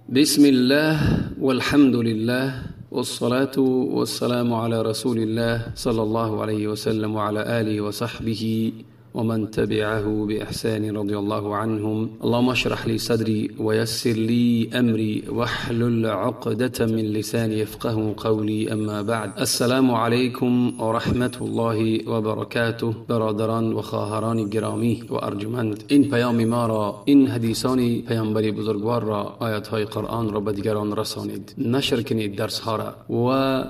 بسم الله والحمد لله والصلاة والسلام على رسول الله صلى الله عليه وسلم وعلى آله وصحبه ومن تبعه بإحسان رضي الله عنهم. اللهم اشرح لي صدري ويسر لي أمري واحلل عقدة من لساني يفقه قولي. أما بعد، السلام علیکم و رحمت الله و برکاته. برادران و خواهران گرامی و ارجمند، این پیام ما را، این حدیثان پیامبری بزرگوار را، آیات های قرآن را به دیگران رسانید، نشر کنید درس ها را و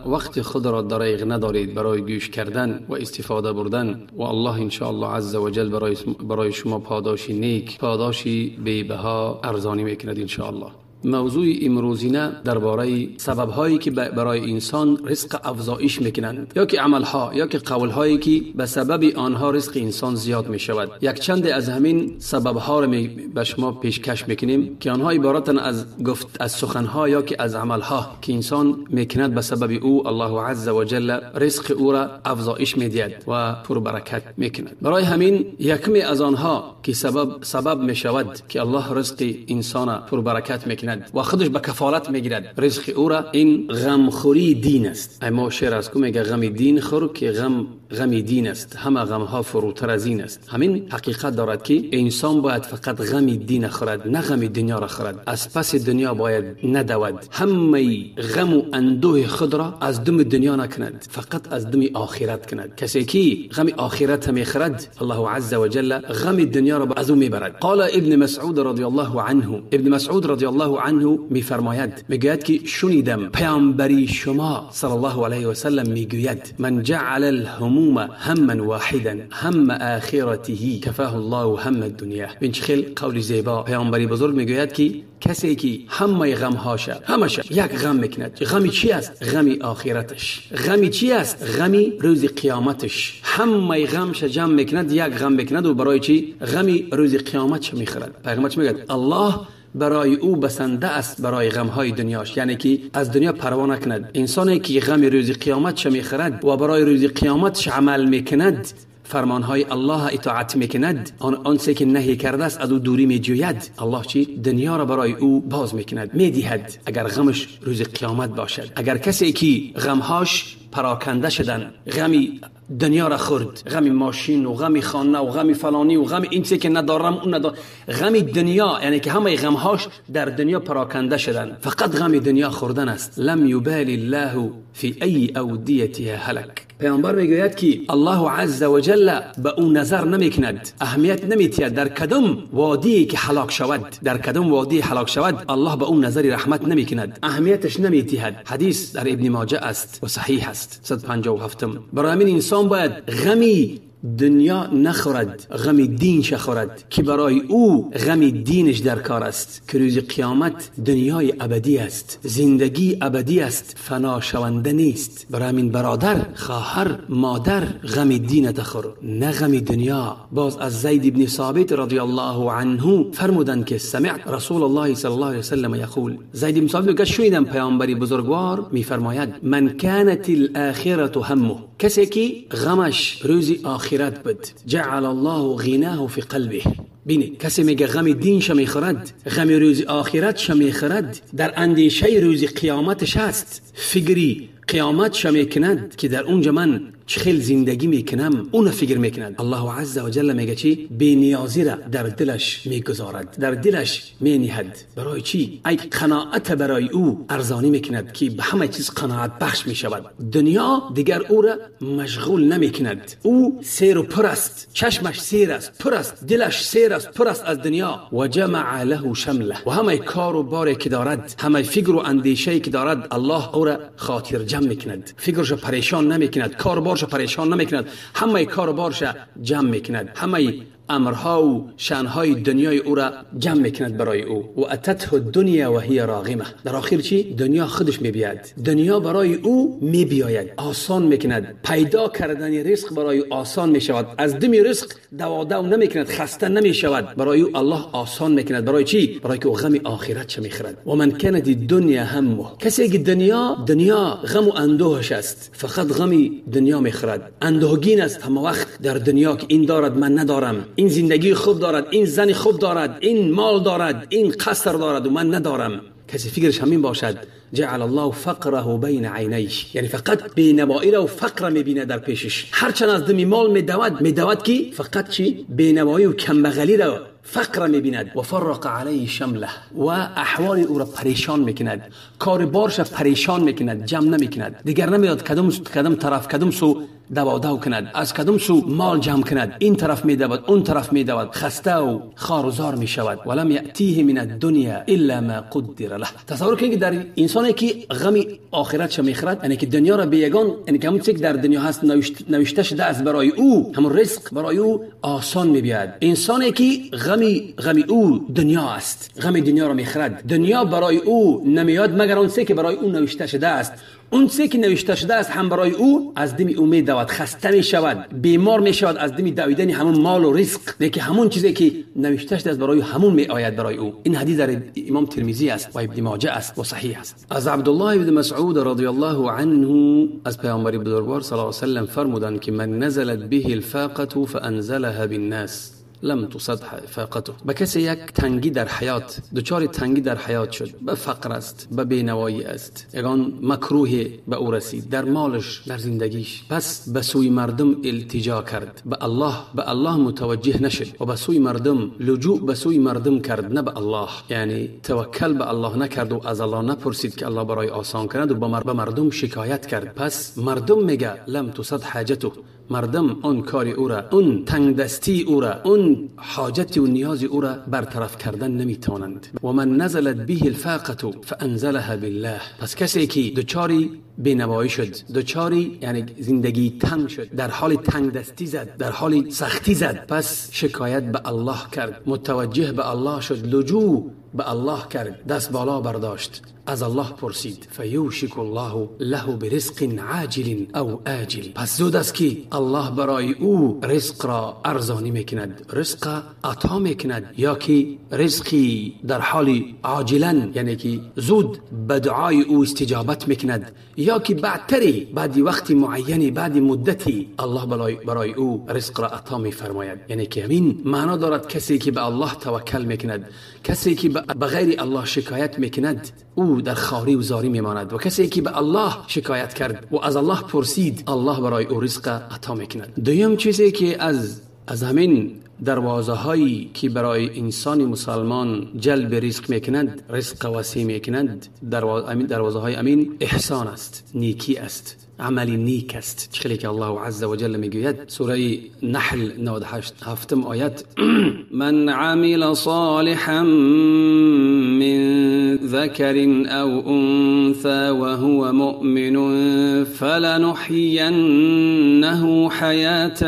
وقت خود را دریغ ندارید برای گوش کردن و استفاده بردن. و الله ان شاء الله عز و جل برای شما پاداشی نیک، پاداشی بی‌بها ارزانی میکند ان شاء الله. موضوع امروزینه درباره سبب هایی که برای انسان رزق افزایش میکنند، یا که عمل ها یا که قول هایی که به سبب آنها رزق انسان زیاد میشود. یک چند از همین سبب ها را به شما پیشکش میکنیم که آنها عبارتن از گفت از سخن ها یا که از عمل ها که انسان میکند، به سبب او الله عز و جل رزق او را افزایش میدهد و پربرکت میکند. برای همین یکمی از آنها که سبب میشود که الله رزق انسان پربرکت میکند و خودش به کفالت میگیرد رزق او را، این غمخوری دین است. اما شعر از کو میگه غم دین خور که غم دین است، همه غمها فروتر از این است. همین حقیقت دارد که انسان باید فقط غم دین خورد، نه غم دنیا را خورد. از پس دنیا باید ندود، همه غم و اندوه خود را از دم دنیا نکند، فقط از دم آخرت کند. کسی که غم آخرت میخورد، الله عز و جل غم دنیا را از او میبرد. قال ابن مسعود رضی الله عنه، ابن مسعود رضی الله عنه میفرماید، میگوید که شنیدم پیامبری شما صلی الله علیه و سلم میگوید من جعل الهموم هما واحدا هم آخرته کفاه الله هم الدنیا. این خیلی قول زیبا پیامبری بزرگ میگوید که کسی که همه غمهاش همش یک غم میکند، غمی چی است؟ غم آخرتش. غمی چی است؟ غمی روز قیامتش. همه غمش جمع میکند، یک غم میکند و برای چی؟ غمی روز قیامتش میخورد. پیغمبر چی میگه؟ الله برای او بسنده است برای غمهای دنیاش، یعنی که از دنیا پروا نکند. انسانی که غم روز قیامتش میخورد و برای روز قیامتش عمل میکند، فرمانهای الله اطاعت میکند، آن که نهی کرده است از او دوری میجوید، الله چی؟ دنیا را برای او باز میکند، میدهد اگر غمش روز قیامت باشد. اگر کسی که غمهاش پراکنده شدن، غمی دنیا را خورد، غم ماشین و غم خانه و غم فلانی و غم این چیزی که ندارم اون ندارم، غم دنیا، یعنی که همه غمهاش در دنیا پراکنده شدن، فقط غم دنیا خوردن است. لم یبالی الله فی ای اودیتها هلک. پیامبر میگوید که الله عز و جل به او نظر نمیکند، اهمیت نمیتید در کدام وادی که هلاک شود، در کدام وادی هلاک شود الله به او نظر رحمت نمیکند، اهمیتش نمیتید. حدیث در ابن ماجه است و صحیح است، 157. برای همین انسان باید غمی دنیا نخورد، غم دینش خورد که برای او غم دینش در کار است، که روز قیامت دنیای ابدی است، زندگی ابدی است، فنا شونده نیست. برای همین برادر، خواهر، مادر، غم دین تخور، نه غم دنیا. باز از زید بن ثابت رضی الله عنه فرمودند که سمعت رسول الله صلی الله علیه وسلم یقول، زید بن ثابت میگه شنیدم پیامبری بزرگوار میفرماید من کانت الاخره همه، کسی که غمش روز آخرت بود، جعل الله غناه فی قلبه. بینید کسی میگه غم دینش میخورد، غم روز آخرتش میخورد، در اندیشه روز قیامتش هست، فکری قیامتش میکند که در اونجا من چه زندگی میکنم، اون فکر میکند. الله عز و جل میگه چی؟ بی‌نیازی را در دلش میگذارد، در دلش مینهد. برای چی؟ ای قناعت برای او ارزانی میکند که به همه چیز قناعت بخش میشود. دنیا دیگر او را مشغول نمیکند، او سیر و پر است، چشمش سیر است، پر است، دلش سیر است، پر است از دنیا. و جمع له شمله، و همه کار و باری که دارد، همه فکر و اندیشه که دارد، الله او را خاطر جمع میکند، فکرش پریشان نمیکند، کار بارش پریشان نمیکند، همه کار بارش جمع میکند، همه امرها و شأنهای دنیای او را جمع میکند برای او. و اتته الدنیا و هی راغمه، در آخر چی؟ دنیا خودش میبیاد، دنیا برای او میبیاید، آسان میکند، پیدا کردن رزق برای او آسان میشود، از دم رزق دوادو نمیکند، خسته نمیشود، برای او الله آسان میکند. برای چی؟ برای که او غم آخرت چه میخورد. و من کانت الدنیا همه، کسی که دنیا غم و اندوهش است، فقط غم دنیا میخورد، اندوهگین است همه وقت در دنیا که این دارد من ندارم، این زندگی خوب دارد، این زن خوب دارد، این مال دارد، این قصر دارد و من ندارم. کسی فکرش همین باشد، جعل الله فقره بین عینیه، یعنی فقط بینوایی را و فقر میبینه در پیشش. هرچند از دمی مال میدود که فقط چی؟ بینوایی و کمبغلی را، فقر میبیند. و فرق علیه شمله، و احوال او را پریشان میکند، کار بارش پریشان میکند، جمع نمیکند، دیگر نمیداد کدام طرف کدام سو دوادو کند، از کدام سو مال جمع کند، این طرف میدود اون طرف میدود، خسته و خار و زار میشود. ولم یأتیه من الدنیا الا ما قدر له. تصور کنید که در انسانی که غم آخرتش میخورد، یعنی که دنیا را بیگان، یعنی که همون چیزی که در دنیا هست نوشته شده است برای او، همون رزق برای او آسان میبیاد. انسانی که غم او دنیا است، غم دنیا را میخورد، دنیا برای او نمیاد مگر اون چیزی که برای او نوشته شده است. اون چیزی که نوشته شده است هم برای او از دم او میدود، خسته میشود، بیمار میشود از دم دویدن همون مال و رزق، لیکن همون چیزی که نوشته شده است برای همون میآید برای او. این حدیث در امام ترمذی است و ابن ماجه است و صحیح است. از عبدالله بن مسعود رضی الله عنه از پیامبر بزرگوار صلی الله علیه و سلم فرمودند که من نزلت به الفاقه فانزلها بالناس لم تصد فاقته. به کسی یک تنگی در حیات، دچار تنگی در حیات شد، به فقر است، به بینوایی است، یگان مکروه به او رسید در مالش، در زندگیش، پس به سوی مردم التجا کرد، به الله متوجه نشد و به سوی مردم لجوء، به سوی مردم کرد نه به الله، یعنی توکل به الله نکرد و از الله نپرسید که الله برای آسان کند و به مردم شکایت کرد. پس مردم میگه لم تصد حاجته، مردم اون کار او را، اون تنگ دستی او را، اون حاجت و نیاز او را برطرف کردن نمیتوانند. و من نزلت به الفاقه فانزلها بالله. پس کسی که دچاری بینوایی شد، دچاری یعنی زندگی تنگ شد، در حال تنگ دستی زد، در حال سختی زد، پس شکایت به الله کرد، متوجه به الله شد، لجوء به الله کرد، دست بالا برداشت، از الله پرسید. فیوشک الله له برزق عاجل او آجل. پس زود است که الله برای او رزق را ارزانی میکند، رزق عطا میکند، یا که رزقی در حال عاجلا، یعنی که زود به دعای او استجابت میکند، یا که بعدتری، بعد وقت معینی، بعد مدتی الله برای او رزق را عطا میفرماید. یعنی که همین معنا دارد کسی که به الله توکل میکند، کسی که به غیر الله شکایت میکند، او در خواری و زاری میماند، و کسی که به الله شکایت کرد و از الله پرسید، الله برای او رزق عطا میکند. دویم چیزی که از همین دروازه هایی که برای انسان مسلمان جلب رزق میکند، رزق وسیع میکند، دروازه های امین احسان است، نیکی است، عمل نیک است. چخلی که الله عز وجل میگوید سوره نحل 98 هفتم آیت من عمل صالحا من ذكر او انثى وهو مؤمن فلنحيينه حياة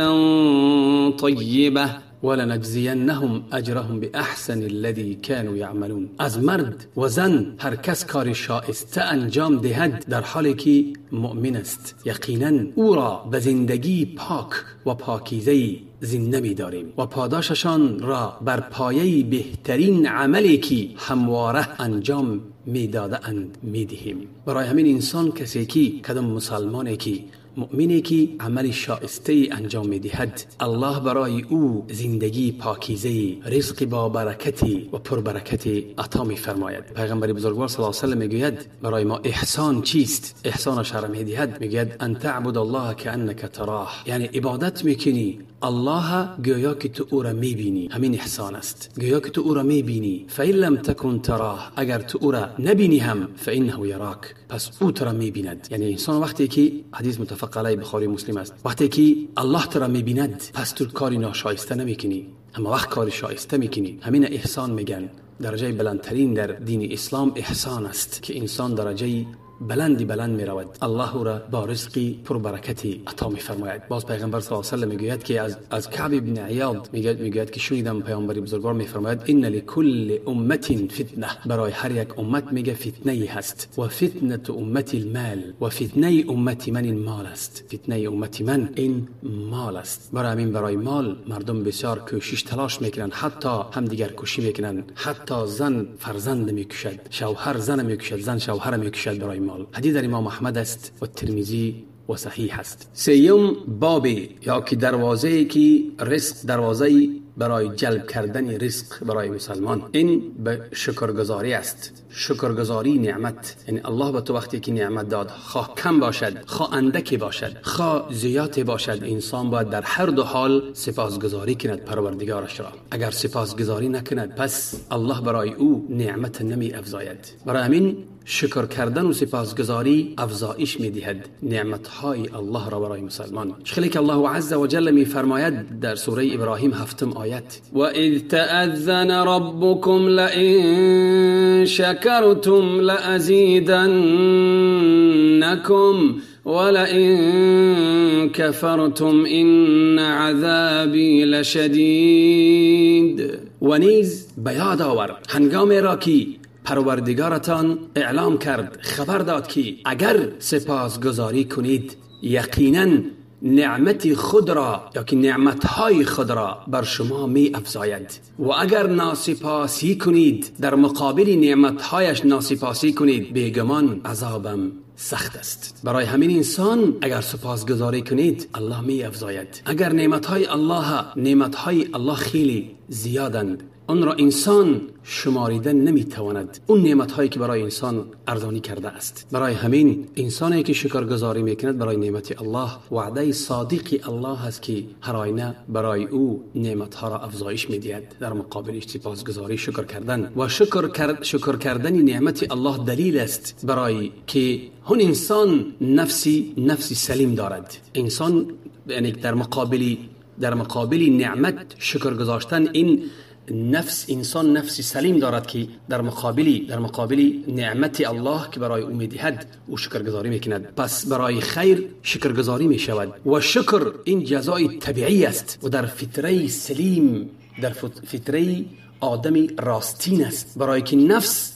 طيبة ولنجزینهم اجرهم باحسن الذی كانوا یعملون. از مرد و زن هر کس کار شایسته انجام دهد در حالی که مؤمن است، یقینا او را به زندگی پاک و پاکیزه زنده می‌داریم و پاداششان را بر پایه بهترین عملی که همواره انجام می‌دادند می‌دهیم. برای همین انسان کسی که کدام مسلمانی که مؤمنی که عمل شایسته انجام می‌دهد، الله برای او زندگی پاکیزه، رزق با برکتی و پربرکتی عطا می‌فرماید. پیغمبر بزرگوار صلی الله علیه و سلم میگوید برای ما احسان چیست؟ احسان شرح می‌دهد، میگوید ان تعبد الله كأنك تراه، یعنی عبادت می‌کنی الله گویا که تو او را می‌بینی، همین احسان است، گویا که تو او را می‌بینی. فإن لم تكن تراه، اگر تو او را نبینی هم فإنه یراک، پس او تو را می‌بیند. یعنی انسان وقتی که حدیث متفق علیه بخاری مسلم است، وقتی که الله تو را می‌بیند پس تو کاری ناشایسته نمی‌کنی، اما وقت کاری شایسته می‌کنی. همین احسان میگن. درجه بلندترین در دین اسلام احسان است که انسان درجه بلندی بلند می رود، الله او را با رزقی پربرکتی عطا می فرماید. باز پیغمبر صلی الله علیه و سلم میگوید که از کعب بن عیاض میگوید که شنیدم پیامبر بزرگوار میفرماید ان لکل امت فتنه، برای هر یک امت میگه فتنه ای هست، و فتنه امت المال، و فتنه امت من این مال است، فتنه امت من این مال است. برای همین برای مال مردم بسیار کوشش تلاش میکنن، حتی همدیگر کشی میکنن، حتی زن فرزند میکشد، شوهر زن میکشد، زن شوهر میکشد برای مال. حدیث در امام احمد است و ترمذی و صحیح است. سیوم باب یا که دروازه که رزق، دروازه برای جلب کردن رزق برای مسلمان. این به شکرگزاری است. شکرگزاری نعمت، یعنی الله به تو وقتی که نعمت داد، خواه کم باشد، خواه اندکی باشد، خواه زیاد باشد، انسان باید در هر دو حال سپاسگزاری کند پروردگارش را. اگر سپاسگزاری نکند پس الله برای او نعمت نمی افزاید. برای همین شکر کردن و سپاسگزاری افزایش میدهد نعمتهای الله را برای مسلمان. خیلی که الله عز وجل میفرماید در سوره ابراهیم 7 آیت: و اذ تأذن ربکم لئن شکرتم لأزیدنکم ولئن کفرتم إن عذابی لشدید. و نیز به یاد آور هنگام را که پروردگارتان اعلام کرد، خبر داد که اگر سپاسگزاری کنید یقینا نعمت خود را یا که نعمتهای خود را بر شما می افزاید، و اگر ناسپاسی کنید، در مقابل نعمتهایش ناسپاسی کنید، بیگمان عذابم سخت است. برای همین انسان اگر سپاسگزاری کنید الله می افزاید. اگر نعمتهای الله خیلی زیادند، آن را انسان شماریده نمیتواند، اون نعمتهایی که برای انسان ارزانی کرده است. برای همین انسانی که شکرگزاری میکند برای نعمت الله، وعده صادق الله است که هر آینه برای او نعمتها را افزایش میدهد. در مقابل سپاسگزاری شکر کردن و شکر کردن نعمت الله دلیل است برای که هون انسان نفسی سلیم دارد. انسان یعنی در مقابل نعمت شکر گذاشتن، این نفس انسان نفس سلیم دارد که در مقابل نعمت الله که برای او میدهد او شکرگزاری میکند. پس برای خیر شکرگزاری میشود و شکر این جزای طبیعی است و در فطره سلیم، در فطره آدمی راستین است. برای که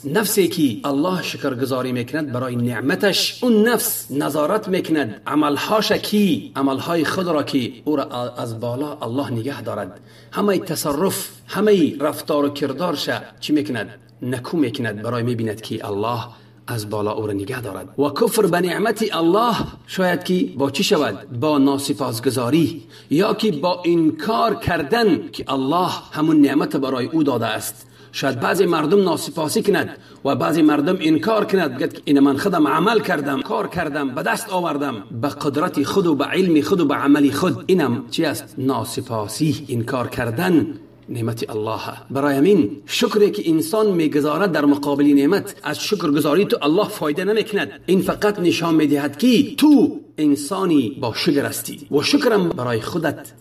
نفسی که الله شکرگزاری میکند برای نعمتش، اون نفس نظارت میکند عملهاش، کی عملهای خود را که او را از بالا الله نگه دارد، همه تصرف، همه رفتار و کردارش چی میکند؟ نکو میکند. برای میبیند که الله از بالا او را نگه دارد. و کفر به نعمت الله شاید که با چی شود؟ با ناسپاسگزاری یا که با انکار کردن که الله همون نعمت برای او داده است. شاید بعضی مردم ناسپاسی کند و بعضی مردم انکار کند، بگد که این من خودم عمل کردم، کار کردم، به دست آوردم، به قدرت خود و به علم خود و به عمل خود. اینم چی است؟ ناسپاسی، انکار کردن نعمت الله. برای همین شکری که انسان میگذارد در مقابل نعمت، از شکرگزاری تو الله فایده نمیکند. این فقط نشان میدهد که تو انسانی با شکر هستی و شکرم برای خودت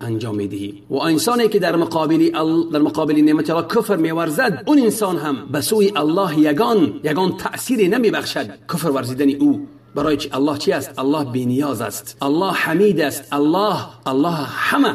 انجام میدهی. و انسانی که در مقابل نعمت الله کفر میورزد، اون انسان هم به سوی الله یگان تأثیری نمیبخشد کفر ورزیدن او. برای چی؟ الله چی است؟ الله بینیاز است، الله حمید است، الله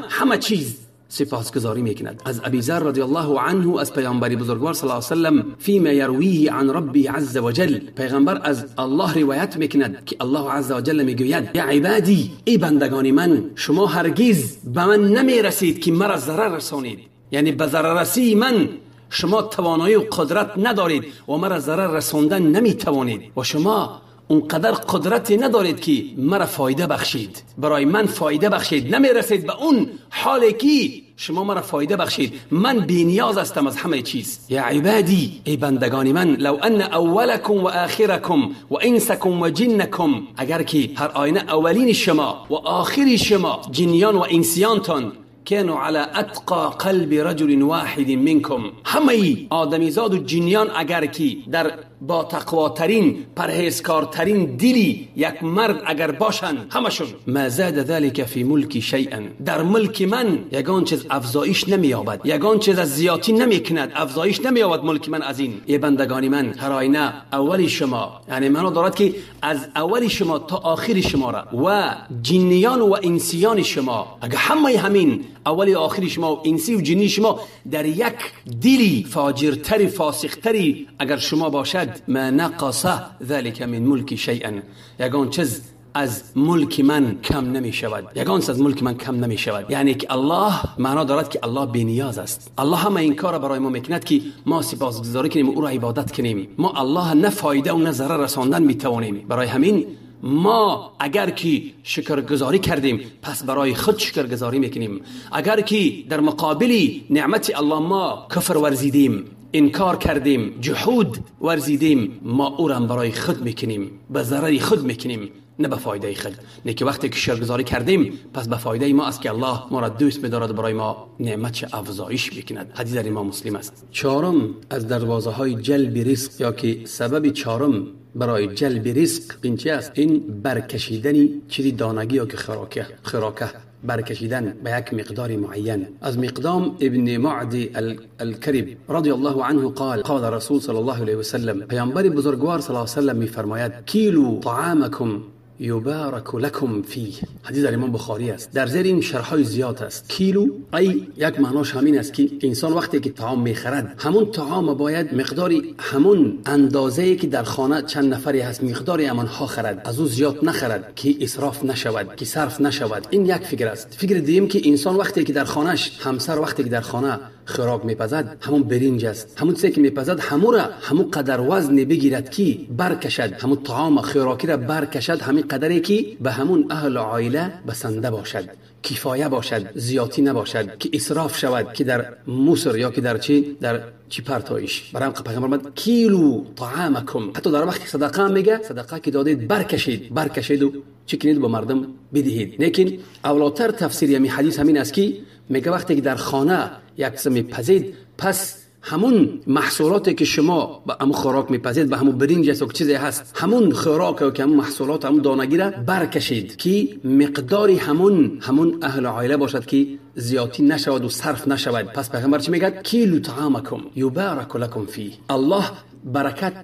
همه چیز سپاسگزاری میکند. از ابی ذر رضی الله عنه، از پیامبر بزرگوار صلی الله علیه و سلم، فيما يرويه عن ربه عز وجل، پیغمبر از الله روایت میکند که الله عز وجل میگوید: یا عبادی، ای بندگان من، شما هرگز به من نمیرسید که مرا ضرر رسانید. یعنی به ضرر رسی من شما توانایی و قدرت ندارید و مرا ضرر رساندن نمیتوانید و شما اونقدر قدرتی ندارید که مرا فایده بخشید، برای من فایده بخشید، نمیرسید به اون حالی که شما مرا فایده بخشید. من بی نیاز هستم از همه چیز. یا عبادی، ای بندگان من، لو ان اولکم و آخرکم و انسکم و جنکم، اگر که هر آینه اولین شما و آخر شما، جنیان و انسیانتان، كانوا على اتقى قلب رجل واحد منكم، همه آدمیزاد و جنیان اگر که در با تقواترین، پرهیزکارترین دلی یک مرد اگر باشند، همشون، ما زاد ذلك فی ملکی شیئا، در ملک من یگان چیز افزایش نمییابد، یگان چیز از زیاتی نمیکند، افزایش نمییابد ملک من از این. ای بندگان من، هر آینه اول شما، یعنی منو دارد که از اول شما تا آخر شما را و جنیان و انسیان شما، اگر همه همین اول و آخر شما و انسی و جنی شما در یک دلی فاجرتری، فاسقتری اگر شما باشد، ما نقص ذلك من ملک شیئا، یگان چیز از ملک من کم نمی شود، یگان چیز از ملک من کم نمی شود. یعنی که الله معنا دارد که الله بی نیاز است. الله همه این کار برای ما میکند که ما سپاسگزاری کنیم و او را عبادت کنیم. ما الله نه فایده و نه ضرر رساندن می توانیم. برای همین ما اگر که شکرگزاری کردیم پس برای خود شکرگزاری میکنیم. اگر که در مقابل نعمت الله ما کفر ورزیدیم، انکار کردیم، جحود ورزیدیم، ما او را برای خود میکنیم، به ضرر خود میکنیم، نه به فایده خود. نه که وقتی که شکرگزاری کردیم پس به فایده ما است که الله ما را دوست می‌دارد، برای ما نعمت افزایش میکند. حدیث در امام مسلم است. چهارم از دروازه های جلب رزق، یا که سبب چهارم برای جلب رزق این چی است؟ این برکشیدن چیزی دانگی یا که خوراکه، برکشیدن به یک مقدار معین. از مقدام ابن معدی الکرب رضی الله عنه قال قال رسول صلی الله علیه وسلم، پیامبر بزرگوار صلی الله علیه وسلم میفرماید کیلو طعامکم یبارک لکم فیه. حدیث در امام بخاری است. در زیر این شرح‌های زیاد است. کیلو ای یک معناش همین است که انسان وقتی که طعام میخرد، همون طعام باید مقداری همون اندازه‌ای که در خانه چند نفری هست مقداری همانها خرد، از او زیاد نخرد که اسراف نشود، که صرف نشود. این یک فکر است. فکر دیگه که انسان وقتی که در خانهش، همسر وقتی که در خانه خوراک میپزد، همون برنج است، همون چیزی که میپزد همون را همون قدر وزن بگیرد که برکشد، همون طعام خوراکی را برکشد، همین قدری که به همون اهل عائله بسنده باشد، کفایه باشد، زیاتی نباشد که اسراف شود، که در مصر یا که در چی، در چی پرتایش. برای پیغمبر آمد کیلو طعامکم. حتی در وقت صدقه میگه صدقه که دادید برکشید، برکشید و چی کنید با مردم بدهید. لیکن اولاتر تفسیر یعنی حدیث همین است که میگه وقتی که در خانه یک چیز میپزید، پس همون محصولاتی که شما به همون خوراک میپزید، به همون برنج است و چیزی هست، همون خوراک که همون محصولات همون دانگی را برکشید که مقداری همون اهل عائله باشد که زیادی نشود و صرف نشود. پس پیغمبر چی میگه؟ کیلو طعامکم یبارک لکم فیه. الله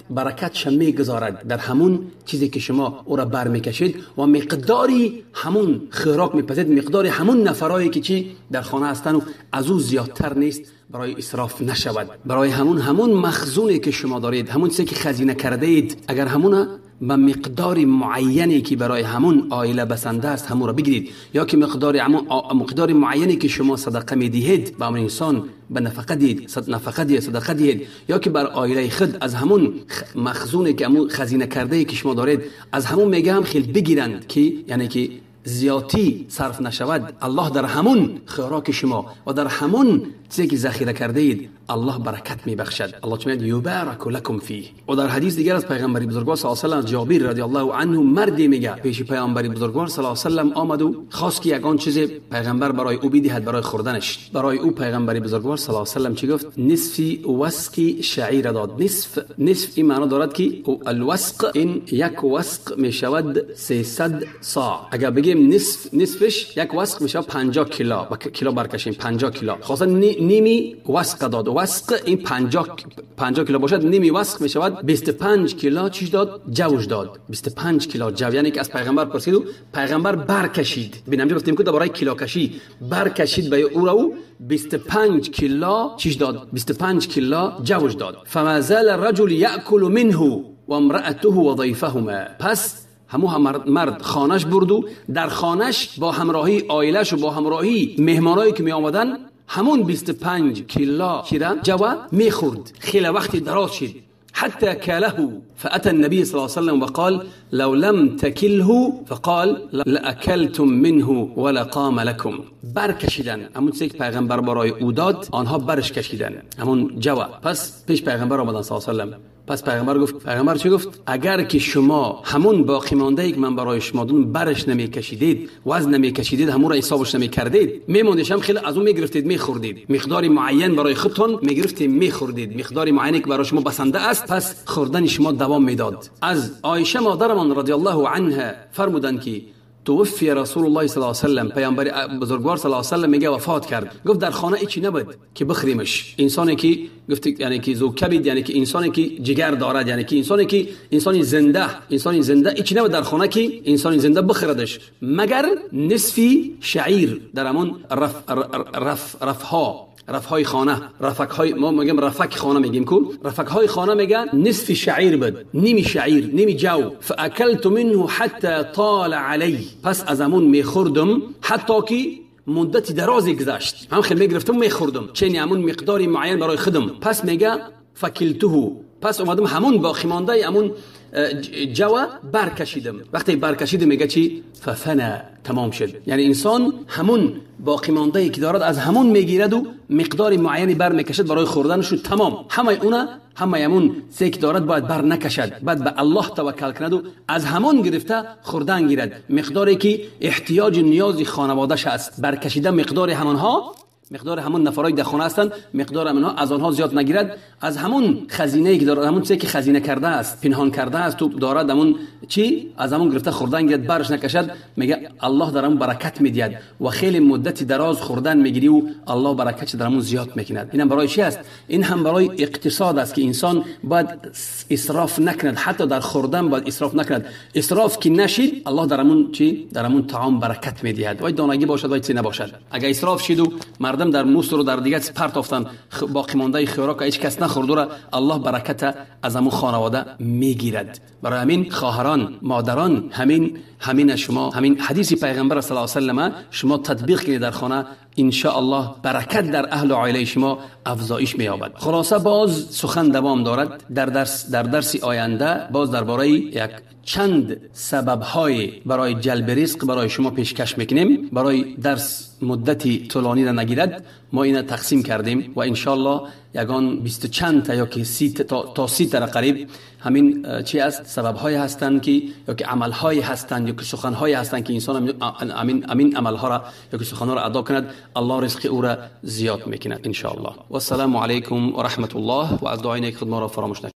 برکت میگذارد در همون چیزی که شما او را برمیکشید و مقداری همون خوراک میپزید، مقداری همون نفرایی که چی در خانه هستن و از او زیادتر نیست، برای اسراف نشود. برای همون مخزونی که شما دارید، همون چیزی که خزینه کرده اید، اگر همون به مقدار معینی که برای همون عائله بسنده است همون را بگیرید، یا که مقدار معینی که شما صدقه میدهید به همون انسان به نفقه دید، نفقه دید، صدقه دید، یا که بر عائله خود از همون مخزونی که همون خزینه کرده که شما دارید از همون میگه هم خیلی بگیرند که یعنی که زیادی صرف نشود. الله در همون خوراک شما و در همون چیزی که ذخیره کرده اید الله برکت میبخشد. الله چه میگه؟ یبارک لکم فیه. و در حدیث دیگر از پیغمبر بزرگوار صلی الله علیه و سلم، جابر رضی الله عنه مردی میگه پیش پیامبر بزرگوار صلی الله علیه و سلم آمد و خواست که یگان چیز پیغمبر برای او بدهد برای خوردنش. برای او پیغمبر بزرگوار صلی الله علیه و سلم چی گفت؟ نصف وسق شعیر داد. نصف این معنا دارد که الوسق این یک وسق میشود 300 صاع. اگر بگیم نصفش یک وسق میشه 50 کیلو، با کیلو برکشیم 50 کیلو. خاصا نیمی وسق داد. وسق این 50 کیلو باشد، نیمی وسق میشود 25 کیلو. چیش داد؟ جوش داد. 25 کیلو جو، یعنی که از پیغمبر پرسید و پیغمبر برکشید. ببینم گفتیم که درباره کیلو کشی برکشید به او را 25 کیلو چیش داد؟ 25 کیلو جوش داد. فما زال الرجل یاکل منه و امراته و ضیفهما. پس همو مرد خانش بردو در خانش با همراهی عائلش و با همراهی مهمانایی که می آمدن همون 25 کیلو کیره جوا می خورد. خیلی وقتی دراز شد. حتى كاله فأتى النبي صلى الله عليه وسلم وقال لو لم تكله فقال لأكلتم منه ولقام لكم. برکشیدن همون چیزی که پیغمبر برای او داد آنها برش کشیدن همون جوا. پس پیش پیغمبر آمدن صلی الله علیه و سلم. پس پیغمبر گفت، پیغمبر چی گفت؟ اگر که شما همون باقی مانده ای که من برای شما دادم برش نمیکشیدید، وزن نمیکشیدید، همون را حسابش نمیکردید، میموندش هم خیلی از اون میگرفتید میخوردید، مقدار معین برای خودتون میگرفتید میخوردید، مقدار معینی که برای شما بسنده است، پس خوردن شما دوام میداد. از عایشه مادرمان رضی الله عنها فرمودند که توفی رسول الله صلی الله علیه و سلم، پیامبر بزرگوار صلی الله علیه و سلم میگه وفات کرد. گفت در خانه هیچی نبود که بخریمش. انسانی که گفت یعنی که ذو کبد، یعنی که انسانی که جگر دارد، یعنی که انسانی که انسانی زنده، انسانی زنده هیچی نبود در خانه که انسانی زنده بخردش مگر نصفی شعیر در همون رف رف رفها، رفهای خانه، رفک های ما میگیم رفک خانه میگیم کو، رفک های خانه میگن نصف شعیر بود، نیمی شعیر، نیمی جو. فاکلت منه حتى طال علی. پس از همون میخوردم حتی که مدت درازی گذشت، هم خیلی میگرفتم میخوردم، چنین همون مقداری معین برای خودم. پس میگه فکلته پس اومدم همون باقی مانده همون جوه برکشیدم. وقتی برکشیدم میگه چی؟ ففنا، تمام شد. یعنی انسان همون باقی مانده که دارد از همون میگیرد و مقدار معینی بر میکشد برای خوردنش، تمام. همه اونا، همه همون چیزی که دارد باید بر نکشد، باید به الله توکل کند و از همون گرفته خوردن گیرد، مقداری که احتیاج نیاز خانواده‌اش است. برکشیده مقدار همانها، مقدار همون نفرایی در خانه هستند، مقدار همونها، از آنها زیاد نگیرد، از همون خزینه‌ای که دارد، همون چیزی که خزینه کرده است، پنهان کرده است، تو دارد همون چی، از همون گرفته خوردن گیرد، برش نکشد. میگه الله در همون برکت میدهد و خیلی مدتی دراز خوردن میگیری و الله برکت در همون زیاد میکند. اینم برای چی است؟ این هم برای اقتصاد است که انسان باید اسراف نکند، حتی در خوردن باید اسراف نکند. اسراف که نشید الله در همون چی، در همون طعام برکت میدهد. وای دانگی باشد وای چی نباشد. اگه اسراف شید و مردم در موسر و در دیگه پرتافتن، باقی مانده خوراک هیچ کس نخورد، را الله برکت از همون خانواده میگیرد. برای همین خواهران، مادران، همین شما همین حدیث پیغمبر صلی الله علیه و سلم شما تطبیق کنید در خانه، ان شاء الله برکت در اهل و عائله شما افزایش می‌یابد. خلاصه باز سخن دوام دارد. در درس آینده باز درباره یک چند سبب‌های برای جلب رزق برای شما پیشکش میکنیم. برای درس مدتی طولانی را نگیرد ما اینا تقسیم کردیم و انشالله یگان 20 چند تا یا که 30 تا 30 تا قریب همین چی است، سبب‌های هستند که یا که عمل‌های هستند یا که سخن‌های هستند که انسان همین عمل‌ها را یا که سخن‌ها را ادا کند، الله رزق او را زیاد میکند انشالله. و السلام علیکم و رحمت الله. و از دعای نیک خود ما را فراموش نکنید.